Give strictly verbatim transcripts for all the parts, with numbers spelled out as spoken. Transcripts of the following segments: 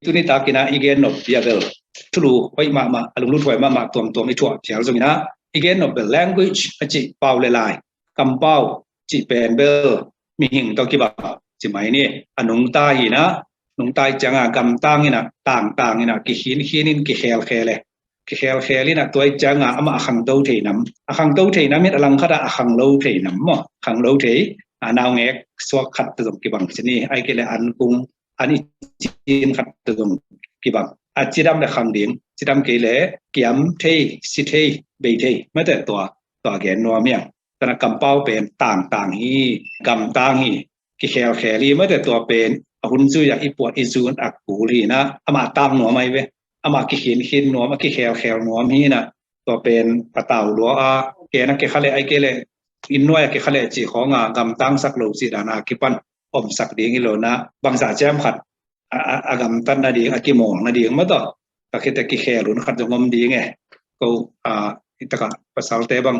tuni takin ah i gen nop bia bel thulu hoih mahmah, a lunglut huai mahmah tuamtuam i thuah phial zongin ah, i gen nop bel language a cih pau le lai, kampau cih pen bel mihing tawh kibang ci mai ni. A nungta hi in ah, nungta i ciangah gamtang in ah, tangtang in ah, kikhinkhin in, kikhelkhel e. Kikhelkhel in ah, tua i ciangah amah a khangto thei nam, a khangto thei nam in a langkhat ah a khanglo thei nam maw, khanglo thei, a naungek suak khat tawh zong kibang ci ni. Ai kei le an kung, an i cin khat tawh zong kibang. A cidam le khang ding, cidam kei le kiam thei, si thei, bei thei, mate tua, tua gen nuam hiang. Tana kampau pen tangtang hi, gamtang hi, kikhelkhel hi, mate tua pen a hun zui ah i puah i zun a kul hi in ah, amah tang nuam ahi ve, amah kikhinkhin nuam, a kikhelkhel nuam hi in ah, tua pen patau lua a, ken a kikha le, ai kei le inn nuai a kikha le cih khawng a gamtang sak lo cih dan a kipan omsak ding hi lo in ah, bangzah ciam khat a, a, a gamtat nading, a kimawl nading maw tawh, tua khit teh kikhel hun khat zong om ding e. Ko, a, i takah pasalte bang,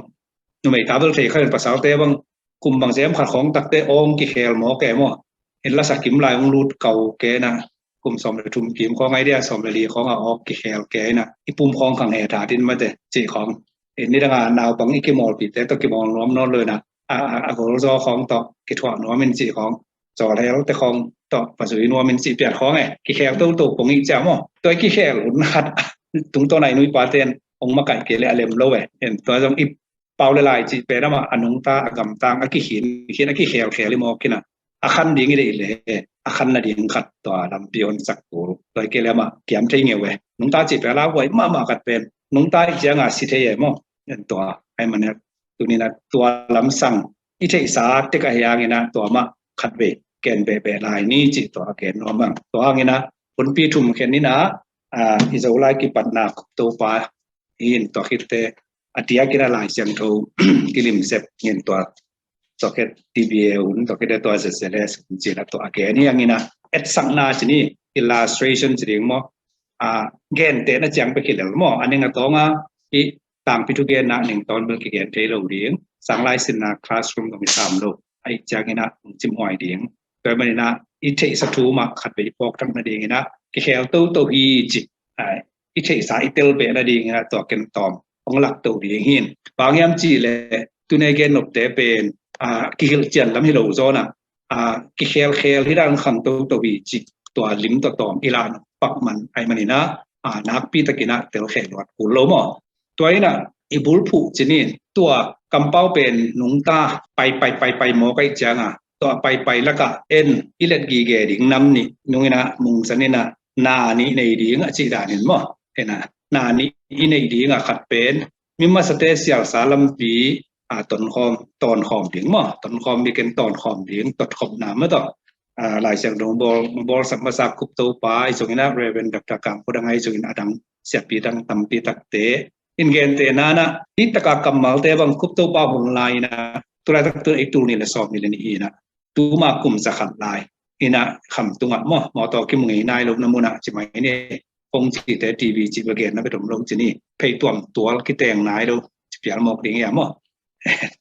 numei ta bel thei kha in, pasalte bang kum bang ciam khat khawng tak teh awng kikhel mawk e maw. In la sa kim lai hong lut kau ke in ah, kum sawm le thum kim khawng ai dia, sawm le li khawng a awk kikhel ke in ah, i pum khawng khang he tha din mate cih khawng. In nidang a naupang i kimawlpihte tawh kimawl nuam nawn lo in ah, a, a, a golzaw khawng tawh kithuah nuam in cih khawng, zawlhel te khawng tawh va zui nuam in cih piat khawng e, kikhel toto pong i ciam aw. Tua i kikhel hun khat tungtawn a i nuipate'n hong makaih kei le a lem lo e. In tua zong i pau le lai cih pen amah a nungta, a gamtang, a kikhinkhin, a kikhelkhel i mawk in ah, a khan ding i deih le a khan nading khat tua lampi hong sak kul. Tua i kei le amah kiam thei ngeu e. Nungta cih pen a lauhuai mahmah khat pen nungta i ciangah si thei e maw. In tua ai man e, tuni in ah tua lamsang i theihsa tek a hiang in ah tua mah khatvei ken behbeh lai ni cih tua a gen nuam ang. Tua hang in ah hunpi thum khen in ah, a, i Zolai kipatna Khup Topa hi in, tua khit teh a diakin ah Lai Siangtho kilimsep hi in, tua, tua khit T B A hun, tua khit teh tua Z Z S hun cih in ah tua a gen hi hang in ah, etsakna ci ni, illustration ci ding maw, a, gentehna ciang bek hi lel maw. A ning a tawng a i tangpi thugenna ning tawn bel kigen thei lo ding, sang lai sinna classroom zong i sam lo, ahih ciangin ah hong cimhuai ding. Tua ahih manin ah i theihsa thu mah khatvei i phawk thak nadingin ah kikhel toto hi ci, a, i theihsa i tel beh nadingin ah tua ken tawm hong lak to ding hi in. Bang hiam cih leh tuni a i gen nopte pen, a, kihilh cian lam hi lo zaw in ah, a, kikhelkhel hi dan khang toto hi cih tua lim tawh tawm i lah nop pak man ahih manin ah, a, nakpi takin ah telkhel luat kul lo maw. Tua in ah i bulphuh ci ni, tua kampau pen nungta paipai paipai mawk ahih ciangah, tua paipai lakah en i let gige ding nam nih nung in ah mungsan in ah, na nih nei ding a cih danin maw. En ah, na nih i neih ding a, khat pen mi masate sialsa lampi, a, tonkhawm, tawnkhawm ding maw, tonkhawm bek in tawnkhawm ding, totkhopna maw tawh. A, Lai Siangtho bawl, bawlsak masa Khup Topa ahi zongin ah, Reverend Doctor Kam Kho Dang ahi zongin, a dang siapi dang tampi takte in gentehna in ah, hih taka kammalte bang Khup Topa hun lai in ah, tulaitak tu in ah i tul nih le sawm nih le nih hi in ah, tuma kum za khat lai in ah, kham tungah maw, mawtaw kimu ngei nai lohna munah ci mai ni, kong cite, T V cih bel genna bek om lo ci ni, phei tuam tual kiteng nai lo ci pial mawk ding hi a maw.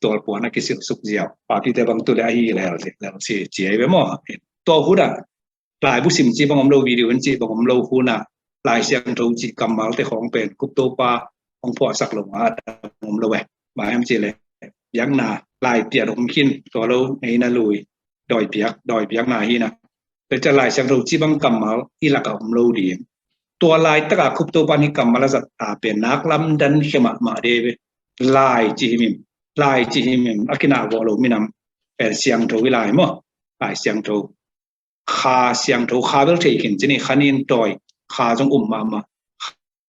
Tual puan a kisilh suk ziau. Papite bang tu le ahi lel, lel si ci ahi ve maw. Tua hun ah laibu sim cih bang om lo, video in cih bang om lo hun ah, Lai Siangtho cih kammalte khawng pen Khup Topa hong phuahsak lo a dang om lo e. Bang hiam cih leh biakna lai piat om khin, tua lo ngeina lui, dawi piak, dawi piakna hi in ah. Tua ciang Lai Siangtho cih bang kammal i lakah om lo ding. Tua laitak a Khup Topa in hih kammal a zat a pen nak lamdang khia mahmah ding hi ve. Lai cih himhim, lai cih himhim a kinah vawh lo minam pen siangtho hi lai maw. Lai Siangtho, Kha Siangtho, Kha bel thei khin ci ni, Kha nih in dawi, Kha zong um mahmah.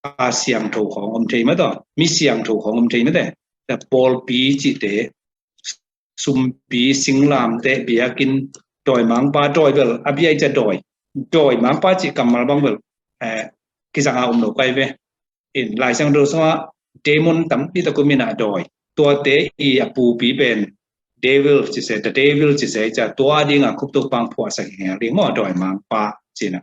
Kha Siangtho khawng om thei maw tawh, Mi Siangtho khawng om thei maw tawh. Tua pawlpi cihte, sumpi, singlamteh, biakinn, dawimangpa, dawi bel a bia i cia dawi, dawimangpa cih kammal bang bel, eh, kizang a um lo kai ve. In Lai Siangtho sungah demon tampi tak om in ah dawi, tuate i a pupi pen devil ci se, the devil ci se, cia tua ding a Khup Topa in phuahsak hi ngel ding maw, dawimangpa ci in ah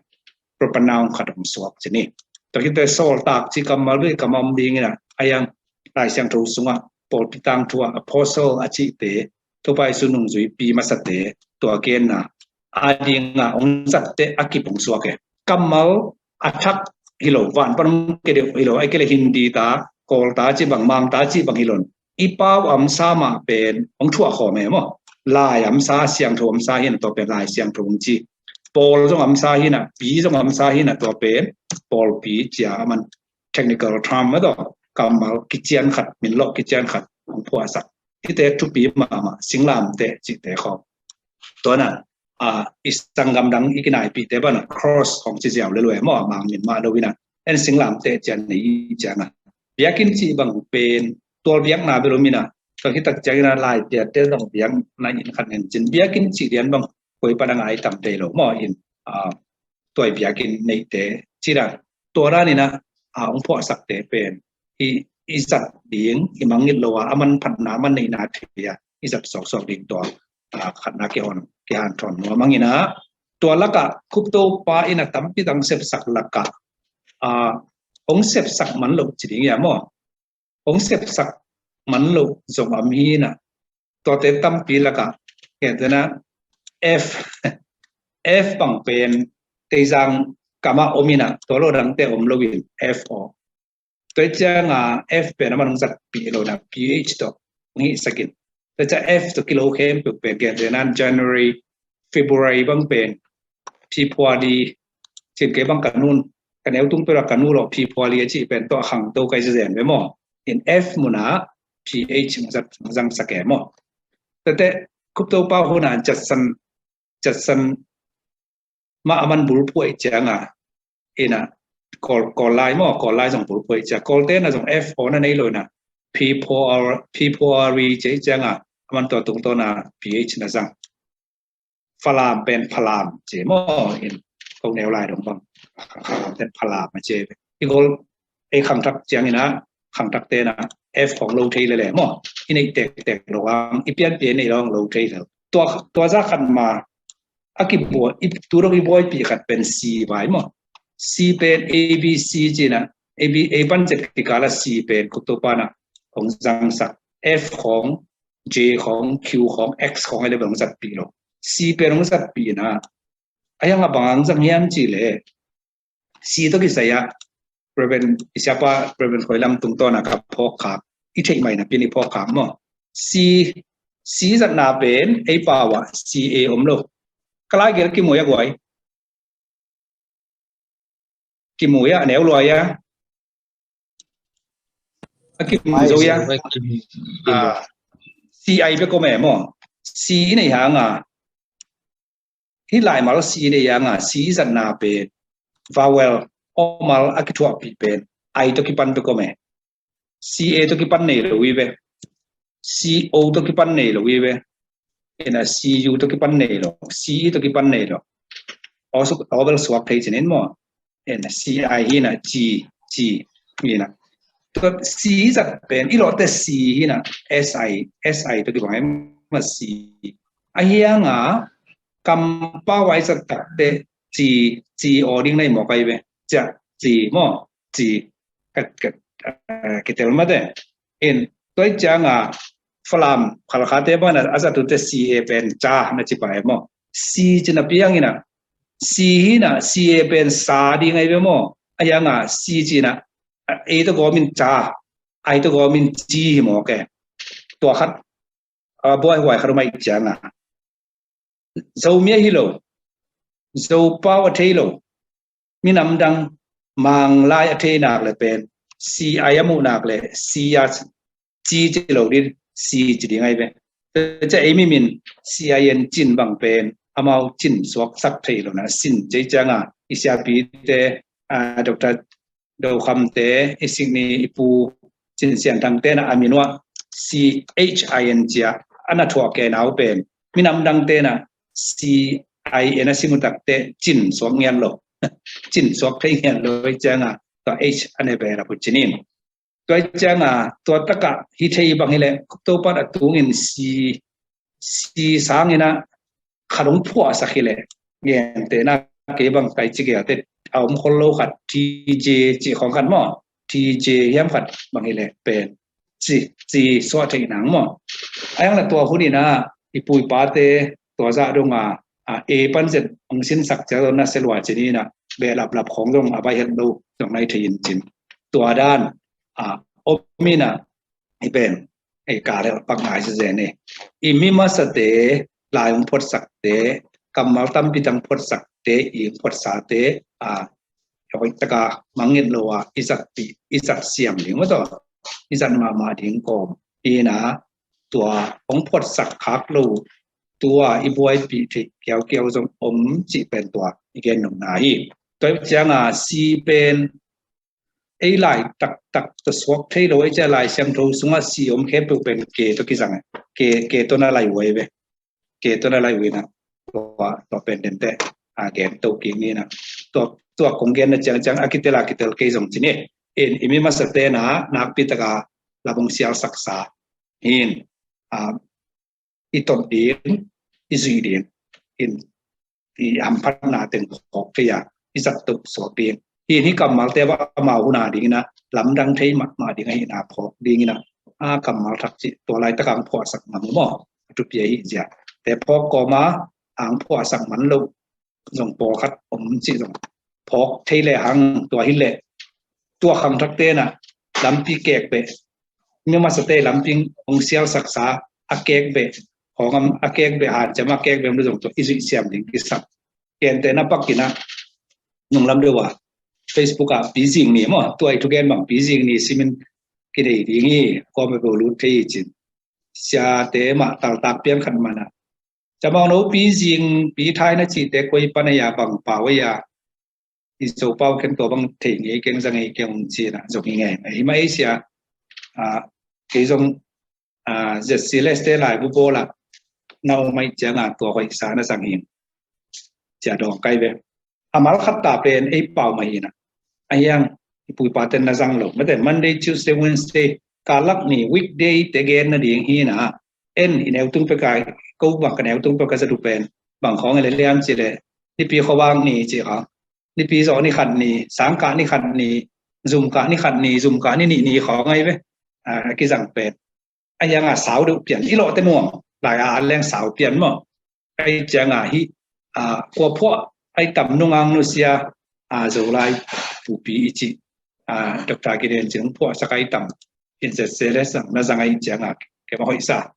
proper noun khat hong suak ci ni. Tua khit teh sawltak cih kammal bek kammal om ding in ah, a hiang Lai Siangtho sungah pawlpi tangthu ah apostle a cihte, Topa Jesu nungzuipi masate, tua genna a ding a hong zatte a kip hong suak e. Kammal a thak hi lo, van pan hong kia deuh hi lo, a kia le Hindi ta, Kawl ta cih bang, Mang ta cih bang hi lo. I pau amsa mah pen hong thuah khawm e maw. Lai amsa, siangtho amsa hi na, tua pen Lai siangtho hong ci. Pawl zong amsa hi na, pi zong amsa hi na, tua pen pawlpi cia, a man technical term mah tawh, kammal kician khat, min lawh kician khat hong phuahsak. Hihte thupi mahmah, singlamteh cihte khawng. Tua na, a, i sanggam dang i kinaipihte bana cross khawng ci ziau le lua maw, a Mang min mah lo ina. En singlamteh cian nei i cian a. Biakinn cih bang pen, tual biakna bel om ina. Tua khit tak ciangin a Laipiatte zong biakna inn khat nen cin. Biakinn cih lian bang, koi pan a ngai tam tei lo maw in, a, tua i biakinn neihte cih dan. Tua dan ina, a, hong phuahsakte pen i, i zat ding, i mangngilh lo a, a manphatna, a manneihna thei a, i zat suaksuak ding tua, a, khatna kihon, kihanthawn nuam ing ina. Tua lakah Khup Topa ina tampi tak hong sepsak lakah, a, hong sepsak man lo ci ding hia maw. Hong sepsak man lo zong om hi na. Tuate tampi lakah, gentehna F, F bang pen Teizang kamah om ina, tua lo dangte om lo in F aw. Tua cianga F pen a man hong zatpih lo na, P H tawh hong hihsak in. Tua cia F tawh kilo khempeuh pen, gentehna January, February bang pen, February, cin kei bang ka nun, ka neu tung peuh la ka nu lo, February a cih pen tua khangto kai zazen ve maw. In F muna P H hong zat, hong zangsak e maw. Tua te, Khup Topa huna Judson, Judson mah a man bulphuah i cianga, ina, Kawl, Kawl lai maw, Kawl lai zong bulphuah i cia. Kawlte na zong F aw na nei lo ina, February, February ci i cianga, a man tua tungtawna P H na zang. Falam pen Phalam ci maw in, ko neu lai dong bang. Falam pen Phalam a ci. I gol ei khangthak ciang ina, khangthakte na F hong lo thei lele maw. I neih tektek lo ang, i pianpia i neih lo ang lo thei lel. Tua, tua za khat ma, a kibuai, i tu dong i buaipih khat pen C vai maw. C pen A B C ci na, A B, A pan Z kikala C pen Khup Topa na hong zangsak. F khawng, J khawng, Q khawng, X khawng, a le bang hong zatpih lo. C pen hong zatpih na. A hiang a bang hong zang hiam ci le. C tawh kisai a, Reverend, i siapa, Reverend Khoi Lam tungtawna ka phawk khak. I theih mai na pin i phawk khak maw. C, C zatna pen, ei pau a, C A om lo. Ka lai gel kimu a guai. Kimu a, a neu lua a. A kimu zo a. Ah, C I bek om e maw. C i nei hang a. Hih laimal C i nei hang a, C i zatna pen vowel, awmal a kithuahpih pen I tawh kipan bek om e. C A tawh kipan nei lo hi ve. C O tawh kipan nei lo hi ve. Ina C U tawh kipan nei lo. C E tawh kipan nei lo. Aw, su-, aw bel suak thei cinin maw. Ina C I hi na, ci, ci, hi na. Tua C zat pen, i lawhte C hi na, S I, S I tawh kibang e maw C. A hiang a, kampau a i zat takte, ci, ci aw ding na hi mawk ai ve. Cia, ci maw, ci. Ka, ka, eh, kitel mate. In, tua i cianga Falam Khalkhate bana a zat ute C A pen ca na ci pa e maw. C ci na piang ina. C hi na, C A pen sa ding ai ve maw. A hianga C ci na, A tawh gawmin ca, I tawh gawmin ci hi mawk e. Tua khat, a, buaihuai khat om a i cianga. Zomi a hi lo, Zopau a thei lo, minam dang Manglai a thei nak le pen, C I a muh nak le, C a ci ci lo ding, ci ci ding ai ve. Cia ei mi min, C I N cin bang pen, amau cin suaksak thei lo na, sin ci cianga, i siapite, a, Doctor Do Kham te, i sik ni i pu Cin Sian Thang te na a min uah C H I N cia a na thuah ke nau pen. Minam dang te na C I N a sim utak te cin suak ngian lo. Cin suak thei ngian lo i cianga tua H a ne pen a pu cinin. Tua i cianga tua taka hi thei bang hi le Khup Topan a tungin C, C sangin a khat hong phuahsak hi leh, gentehna kei bang kai ci gel te a om khol lo khat, T J ci khawng khat maw, T J hiam khat bang hi leh pen ci, ci suah theih nang maw. A hiang la tua hun ina i pu i pate tua zah donga, a, A pan Z hong sinsak cia zong na se lua ci ni na, behlaplap khawng zong a vai het lo zong nai thei in cin. Tua dan a om in a, i pen ei kal helh pak ngai sa zen e. I mi masate, lai hong phuatsakte, kammal tampi tang phuatsakte, i hong phuatsate a hoih taka mangngilh lo a i zatpih, i zat siam ding maw tawh, i zat mahmah ding kawm hi na. Tua hong phuatsak khak lo, tua i buaipih theih kiaukiau zong om cih pen tua i gen nopna hi. Tua hi cianga si pen ei lai taktak tawh suak thei lo, ei cia Lai Siangtho sungah si om khempeuh pen ke tawh kizang, ke, ke tawh na lai uh ei ve. Ke tawh na lai uh ina, tua, tua pen dente a gen to kik ni na. Tua, tua kong gen na ciangciang a kitel a kitel kei zong ci ni. In i mi masate na nakpi taka lam hong sialsaksa hin, a, i tot ding, i zuih ding, in i hamphatna teng phawk thei a, i zat toh suak ding. Hi, hi kammalte va amau hun a ding ina, lamdang thei mahmah ding ahihna phawk ding ina, a, kammal thak cih tua laitak ang phuahsak ngam maw, a thupi ahi zia. Te phawk kawma ang phuahsak man lo zong pawlkhat om cih zong phawk thei le hang, tua hi leh tua khangthak tena lampi kek beh, mi masate lampi hong sialsaksa a kek beh, hong am a kek beh, hanciam a kek beh om lo zong tua i zuih siam ding kisam. Kente na pak ina, nung lam deuh a Facebook ah pizing ni maw, tua i thugen bang pizing ni simin kinei ding hi, kawm a beu lut thei hi cin. Siate mah taltak piang khat mana, camang no pizing, pithai na cite koi pan a ya, bang pau a ya, i zo pau ken tua bang thei ngei keng, za ngei keng hong ci na zong hi ngei. Hi mah ei sia, a, kei zong, a, Z C L S te lai bu bawl a na om mai cianga tua hoih sa na zang hi. Cia dawng kai ve. A mal khat ta pen ei pau mah hi na. A hiang i pu i pa ten na zang lo. Mate Monday, Tuesday, Wednesday, kalak ni weekday te gen na ding hi na. En i neu tung pek a, ko bang ka neu tung pek a za du pen, bang khawng e le liam ci le, nipi khawvang ni ci khawng, nipi zawh ni khat ni, sangkah ni khat ni, zumkah ni khat ni, zumkah ni nih ni khawng ai ve. A, a kizang pen. A hianga sau deuh pian, i lawhte nuam, lai a leng sau pian maw. Ai cianga hi, a, kua phuah ai tam nungang nusia, a, Zolai pupi i ci, a, Doctor Gideon Cing phuahsak ai tam, in Z C L S na zang ai cianga, kema hoihsa,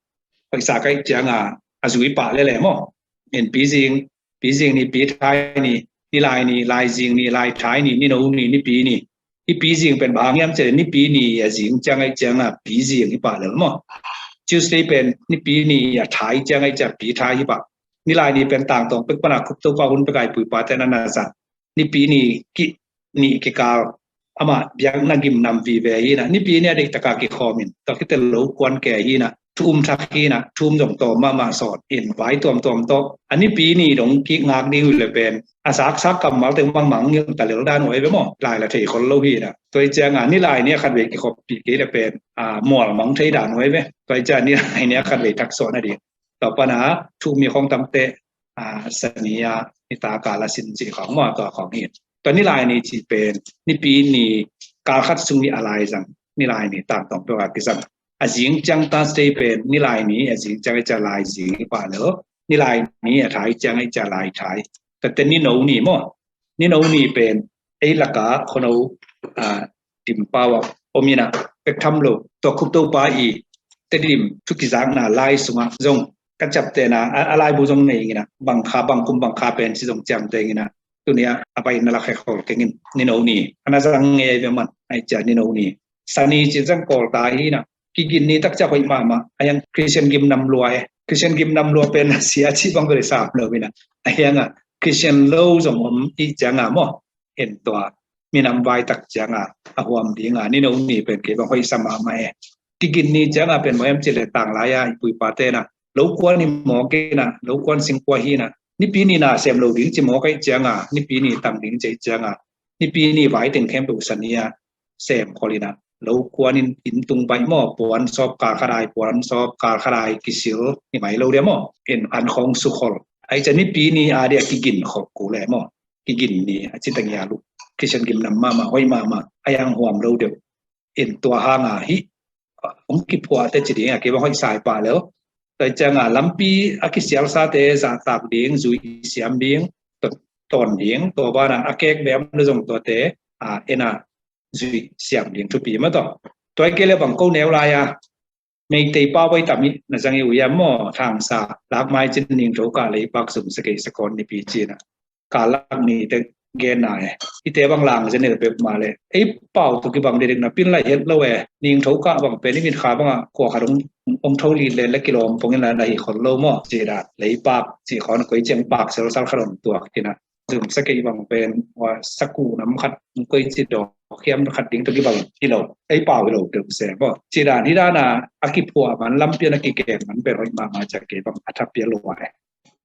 hoihsa kai cianga, a zui pah lele maw. In pizing, pizing ni, pithai ni, nilai ni, laizing ni, laithai ni, nino ni, nipi ni. Nipi zing pen bang hiam cih leh nipi ni a zing ciang ai cianga pizing hi pah lel maw. Tuesday pen nipi ni a thai ciang ai cianga pithai hi pah. Nilai ni pen tangtawng pek pana khup to pa hun pek ai pu i pa te na na zat. Nipi ni ki, ni kikal ama biakna gimnam vive hi na. Nipi ni a deihtaka kikhawm in, tua khite lo kuan ke hi na. Thu um thak hi na, thu um zong tawm mahmah sawn in vai tuamtuam tawh. A nipi ni dong kik ngak ding uh le pen a saksak kammal teng bangmang ngilh ta lel dan uh ai ve maw. Lai la thei khol lo hi na. Tua i cianga nilai ni a khatvei kikhop pi kei le pen, a, mual mang thei dan uh ai ve. Tua i cianga nilai ni a khatvei thak sawn a ding. Tua pana thu um mi khong tamte, a, sania nitaka la sin ci khong maw, tua khong hi. Tua nilai ni ci pen nipi ni kal khat sung ni a lai zang, nilai ni tangtawng pek a kizang. A zing ciang Thursday pen nilai ni, a zing ciang ai cianga laizing hi pah lel. Nilai ni a thai ciang ai cianga laithai. Tate nino ni maw. Nino ni pen ei laka khono, a, dim pau a om ina, pek tham lo, tua khup to pa i Tedim thu kizakna lai sunga zong ka ciaptehna, a, a laibu zong nei ina, bangkha, bangkum bangkha pen ci zong ciamteh ina. Tunia a bai na lak hek hol kengin, nino ni a na zang ngei ve man, ai cia nino ni. Sani ci zang kawl ta hi na. Kigin ni takcia hoih mahmah. A hiang Christian gimnam lua e. Christian gimnam lua pen sia ci bang bel sam lo ina. A hianga Christian lo zong om i cianga maw. En tua minam vai tak cianga a huam dinga nino ni pen kei bang hoihsa mahmah e. Kigin ni cianga pen maw em ci le tang lai a i pu i pa te na lo kuan hi mawk ina, lo kuan singkua hi na. Nipi ni na sem lo ding ci mawk ai cianga, nipi ni tang ding ci ai cianga, nipi ni vai teng khempeuh sania sem khol ina. Lo kuan in, inn tung baih maw, puan sawp kal khat ai, puan sawp kal khat ai kisil ni mai lo dia maw. In an khong su khol. Ai cia nipi ni a dia kigin khol ku le maw. Kigin ni a ci tangia lu. Christian gimnam mahmah, hoih mahmah, a hiang huam lo deuh. In tua hanga hi hong kiphuahte ci ding a kei bang hoih sai pah lel. Tua cianga lampi a kisialsate zahtak ding, zui siam ding, tua tawn ding, tua banah a kek beh om le zong tuate, a, en a zui siam ding thupi mah tawh. Tua hi kei le bang ko neu lai a, Meitei pau bai tam hi, na zang hi uh hiam maw, thangsa, lakmai cin ning tho kah leipak zum sakei sakawn nipi cina. Ka lak ni te gen na e. Ite bang lang zen el bek ma le. Ei pau tu ki bang dik na pin lai het lo e. Ning tho kah bang pen i mit kha bang a kua kha dong ong tho li le le kilom pong in la na hi khol lo maw. Ci da leipak ci khon koi ciang pak sel sal kha dong tuak kina. Zum sakei bang pen wa saku nam khat koi ci do khiam khat ding tu ki bang hi lo. Ei pau hi lo tu se maw. Ci da ni da na a ki phua man lam pian a ki keng man pen hoi ma ma ca kei bang a thap pia lo wa e.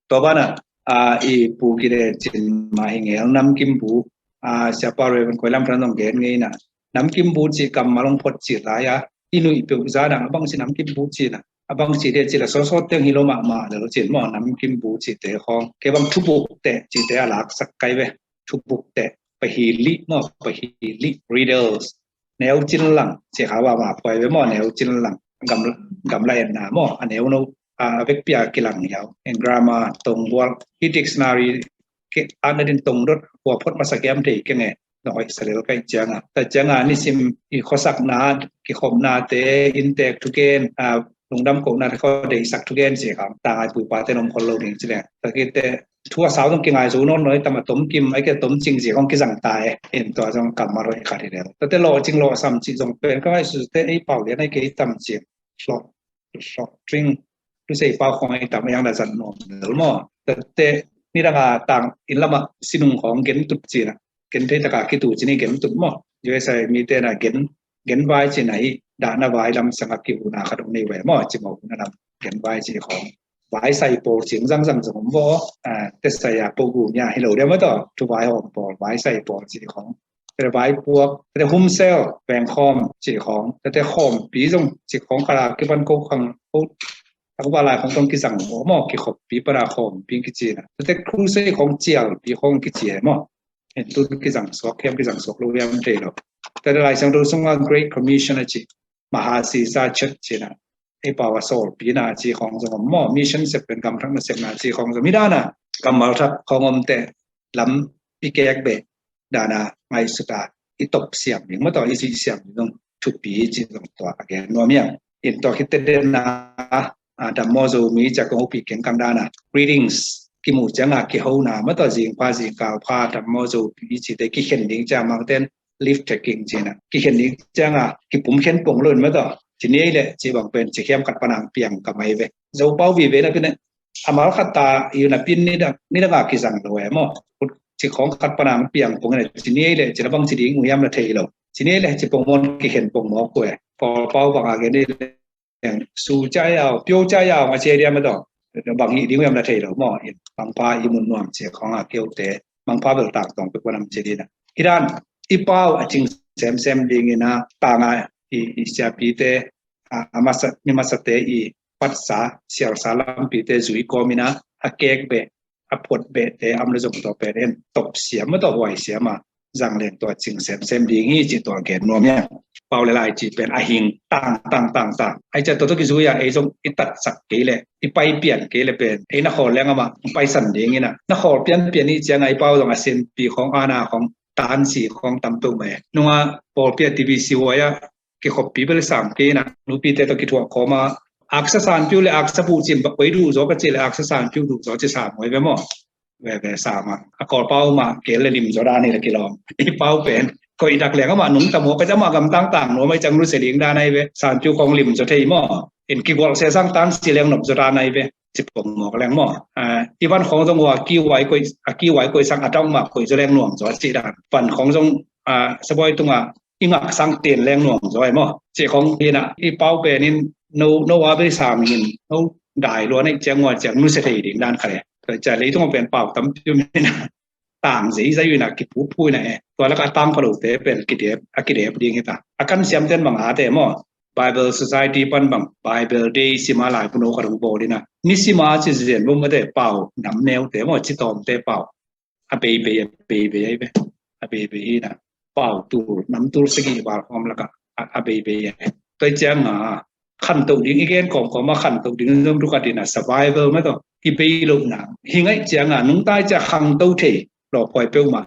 Tua banah, a, i pu kide cin mah hi ngel namkim bu, a, siapa Reverend Koi Lam Tran zong gen ngei na. Namkim bu ci kammal hong phot ci lai a, i nuih peuh zan a, a bang ci namkim bu ci na. A bang ci de ci la sawsawt teng hi lo mahmah lel cin maw namkim bu ci te khawng. Kei bang thubuk te ci te a laksak kai ve. Thubuk te, pahilih maw, pahilih, riddles. Neu cin lang, ci kha wa ma phuai ve maw, neu cin lang. Gam, gamla en na maw, a neu no, a vekpi a kilang hiau. En grammar, tongbual, hi dictionary, ke, a na din tongdot, hua phot masa kiam thei kenge, na hoi salel kai cianga. Ta cianga nisim i khosak na, kikhop na te, intek thugen, a, lungdam ko na te kho deisak thugen ci kha. Ta ngai pui pa te nom khol lo ding ci le. Ta ki te, thu a sau zong kingai zo nawn lo, tam a tom kim, ai ke tom cing ci kong kizang ta e. En tua zong kammal hoi khat hi le. Ta te lo cing lo sam ci zong pen, ka ngai su te, ei pau lian ai ke tam cing. Hlok, hlok tring, tu sei pau khong ai tam yang da zan nom del maw. Te, te, ni dang a tang in lama sinung khong gen tut ci na. Gen thei taka kitu ci ni gen tut maw. U S A mi te na gen, gen vai ci na hi, da na vai lam sanga ki u na kha dong nei vai maw, ci maw na lam gen vai ci khong. Vai sai pawl cing zang zang zong om bo, a, te sai a po gu nya hi lo dia maw to, tu vai hom pawl, vai sai pawl ci khong. Te vai puak, te hum sel, veng khawm, ci khawng, te khawmpi zong, ci khawng kala kipan ko khang, ko, a ko ba lai khawng tong kizang maw, kikhoppi pana khawmpi kici na. Te crusade khawng cialpi khawng kici maw. En tun kizang suak, hiam kizang suak lo hiam thei lo. Te Lai Siangtho sunga Great Commission a ci, Mahasisa Church ci na. Ei pau a sawlpi na ci khawng zong om maw, mission sep pen gamthak na sep na ci khawng zong. Midana, kammal thak khawng om te, lam pikek beh, dana ngaihsuta i top siam ding maw tawh i zih siam ding zong thupi ci zong tua a gen nuam hiam. In tua khit te den na, a, Dammaw Zomi cia kong upi keng kang dana readings kimu cianga kihona maw tawh zingpha zingkalpha Dammaw Zomi ci te kikhen ding cia mang ten leaf taking ci na kikhen ding cianga kipum khen pong lo in maw tawh ci ni ei le ci bang pen ci khiam khat panang piang ka mai ve. Zopau vive na pin a mal khat ta i na pin ni da ni da nga kizang lo e maw. Ci khawng khat panang piang pong e ci ni ei le ci na bang ci ding u hiam na thei lo. Ci ni ei le ci pong mon kikhen pong mawk ku e. Paul pau bang a gen ni le su ca yau, pio ca yau a ci ei diam a dong. Bang hi ding u hiam na thei lo maw. In bang pa i mun nuam ci khawng a keu te. Bang pa bel tak tong pe kuanam ci dina. Hi dan i pau a cing semsem ding ina tanga i, i siapi te a, a masa, mi masa te i patsa, sialsa lampi te zui kawm ina, a kek beh, a phot beh te, am le zong tawh pen en top siam, ma tawh huai siam a, zang leng tua cing semsem ding hi ci tua gen nuam ia. Pau le lai ci pen a hing tang, tang, tang, tang. Ai cia tua tawh kizui a, ei zong i tatsak kei le, i pai pian kei le pen, ei na khawl leng ama, paisan ding ina. Na khawl pian pian i ciang a i pau zong a senpi khawng, ana khawng, tansi khawng tam peuh mai. Nunga pawlpi a T V C huai a, kikhoppi bel sam kei na, nupite tawh kithuah khawm a, aksa sanpiu le aksa buh cin bak koi duh zaw ka ci le aksa sanpiu duh zaw ci sam huai ve maw? Ve ve sam a. A Kawlpau mah kel le lim zaw dan hi le kilawm. I pau pen koih dak leng amah nungta maw ka ci amah gamtang tang nuam ai ciang nusia ding dan ai ve. Sanpiu khawng lim zaw thei maw? In kigualh sesang tansi leng nop zaw dan ai ve. Ci pong mawk leng maw? A, i van khawng zong ua kiwai koih, a kiwai koih sang a dang mah koih zaw leng nuam zaw a ci dan. Van khawng zong, a, sabuai tunga i ngak sang ten leng nuam zaw ai maw? Ci khawng hi na, i pau pen in no, no a bei sam in, no dai luan ai ciang ua ciang nusia thei ding dan kha le. Tua cia leitung pen pau tam piu min a tang zei zai ui na kipupui na e. Tua laka tang pha lote pen kidep, a kidep ding hi ta. A kan siam ten bang a te maw? Bible Society pan bang, Bible Day sima lai puno ka dong bawl ina. Ni sima ci zen bum mate pau, nam neu te maw, ci tawm te pau. A beibei, a beibei, a beibei, a beibei ina. Pau tul, nam tul sagi bal khawm laka, a, a beibei. Toi ciang a, khanto ding, i gen kawmkawm a khanto ding, zong duka dina, survival ma to, i bei lo na. Hi ngai ciang a, nungtai cia khangto thei. lawphuai peuhmah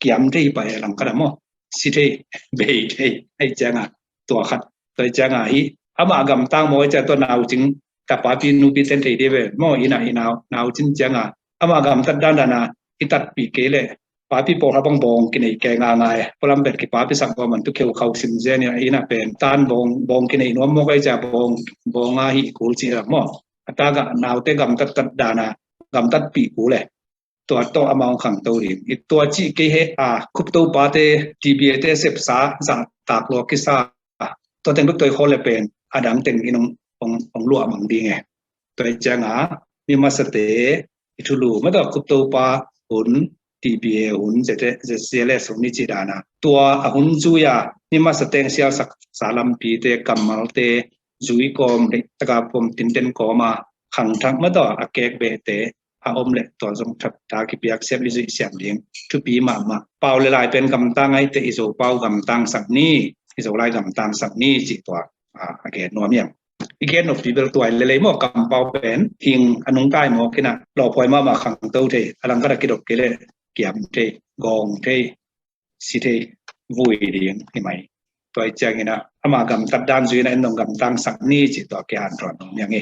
kiam thei pai a langkhat ah maw, si thei, bei thei, ahi cianga tua khat. Tua cianga hi amah gamtang maw, ahi cianga tua naucing, ta papi nupi ten thei dih ve maw, ina i nau naucing cianga amah gamtat dandana i tatpih kei leh papi pawlkhat bang bawng kinei kei ngaingai, pualam pen kipapi sak bawm an tu kheu khau sim zen ina pen tan bawng bawng kinei nuam maw, ahi cianga bawng bawng a hi kul ci lam maw. A tagah naute gamtat tat dana gamtatpih kul e. Tua tawh amah hong khangto ding. I tua cih kei he a, khupto pate, T B A te sepsa zahtak lua kisa, tua teng bek tua i khawl le pen a dang teng in hong, hong, hong luah mang ding e. Tua i cianga mi masate i thulu mah tawh khupto pa hun, T B A hun, Z C L S hun i ci dana tua a hun zui a mi masate hong sialsak sa lampite, kammalte zui kawm, leitak a pom tinten kawm a khangthak mah tawh a kek behte a om leh tua zong thapta kipiak siam i zuih siam ding thupi mahmah. Pau le lai pen gamtang ahi teh i Zo pau gamtang sak ni, i Zo lai gamtang sak ni cih tua a gen nuam hiam. I gen noppi bel tua hi lel ei maw, kampau pen hing a nungta hi mawk ina lawphuai mahmah khangto thei, a langkhat a kidop kei leh kiam thei, gawng thei, si thei, vui ding hi mai. Tua hi ciangina ama gamtat dan zui ina en dong gamtang sak ni cih tua kihanthawn nuam hiang hi.